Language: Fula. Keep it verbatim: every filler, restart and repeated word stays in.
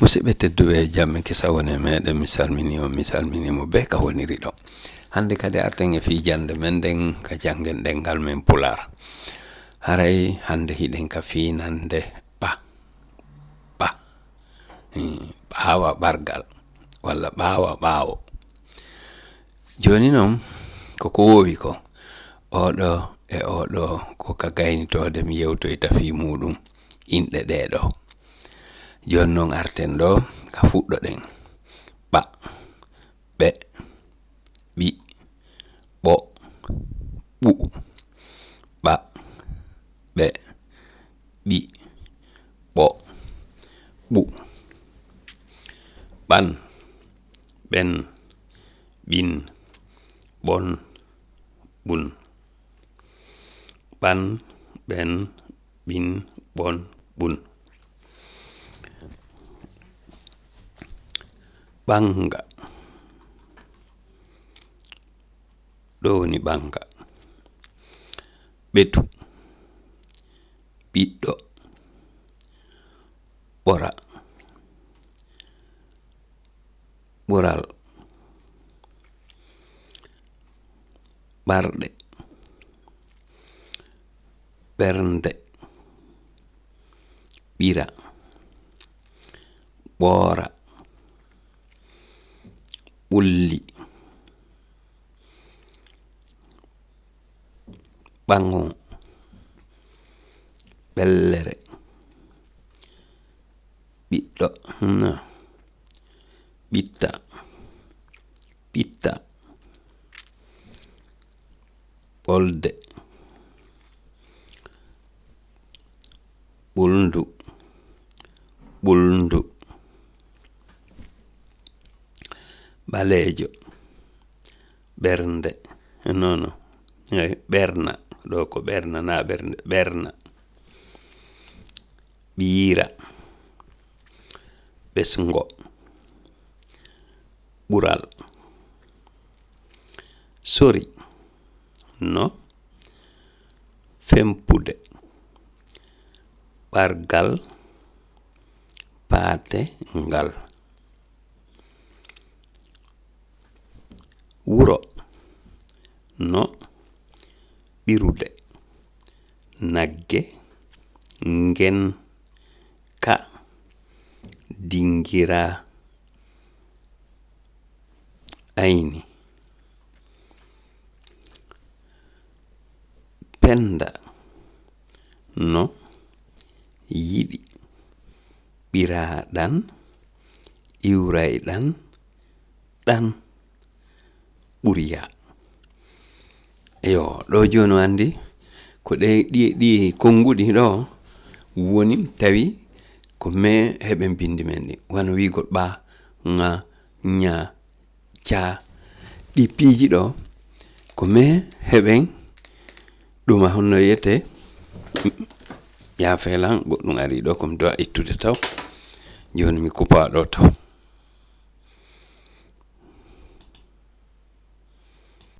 Musidɓe tedduɓe, jam e kisal woni e meɗen. Mi salmini on, mi salmini mo bee ka woniri ɗo. Hannde kadi arten e fii jannde men nden, ka janngen ɗemngal men Pulaar. Haray hannde hiɗen ka fiinannde ɓa, ɓa, hii, ɓaawa ɓargal, walla ɓaawa ɓaawo. Jooni non, ko ko wowi ko, oo ɗoo e oo ɗoo ko ka gaynitoode mi yewtoyta fii muuɗum, inɗe ɗee ɗoo. Jooni non arten ɗoo ka fuɗɗoɗen. Ɓa, ɓe, ɓi, ɓo, ɓu. Ɓa, ɓe, ɓi, ɓo, ɓu. Ɓan, ɓen, ɓin, ɓon, ɓun. Ɓan, ɓen, ɓin, ɓon, ɓun. Ɓannga. Ɗoo woni ɓannga. Ɓetu. Ɓiɗɗo. Ɓora. Ɓural. Ɓarɗe. Ɓernde. Ɓira. Ɓoora. Ɓulli. Ɓaŋu. Ɓellere. Ɓiɗɗo. Hmm. Ɓitta. Ɓitta. Ɓolde. Ɓulndu. Ɓulndu. Ɓaleejo. Ɓernde. Non, non. Eey, ɓerna. Ɗoo ko ɓerna, naa ɓernde. Ɓerna. Ɓiira. Ɓesngo. Ɓural. Sori. No. Fempude. Ɓargal. Paate ngal. Wuro. No. Ɓirude. Nagge. Ngen. Ka. Dingira. Ayni. Pennda. No. Yiɗi. Ɓiraaɗan. Iwrayɗan. Ɗan. Ɓuriya. Eyo, ɗoo jooni o anndi ko ɗe, ɗi, ɗi konnguɗi ɗoo woni tawi ko me heɓen binndi men ɗi. Wano wi'ugol ɓa, ŋa, ña, ca. Ɗi piiji ɗoo ko me heɓen ɗuma honno wiyetee? Yaafee lan, goɗɗum arii ɗoo ko mi dowa ittude taw. Jooni mi kupa ɗoo taw.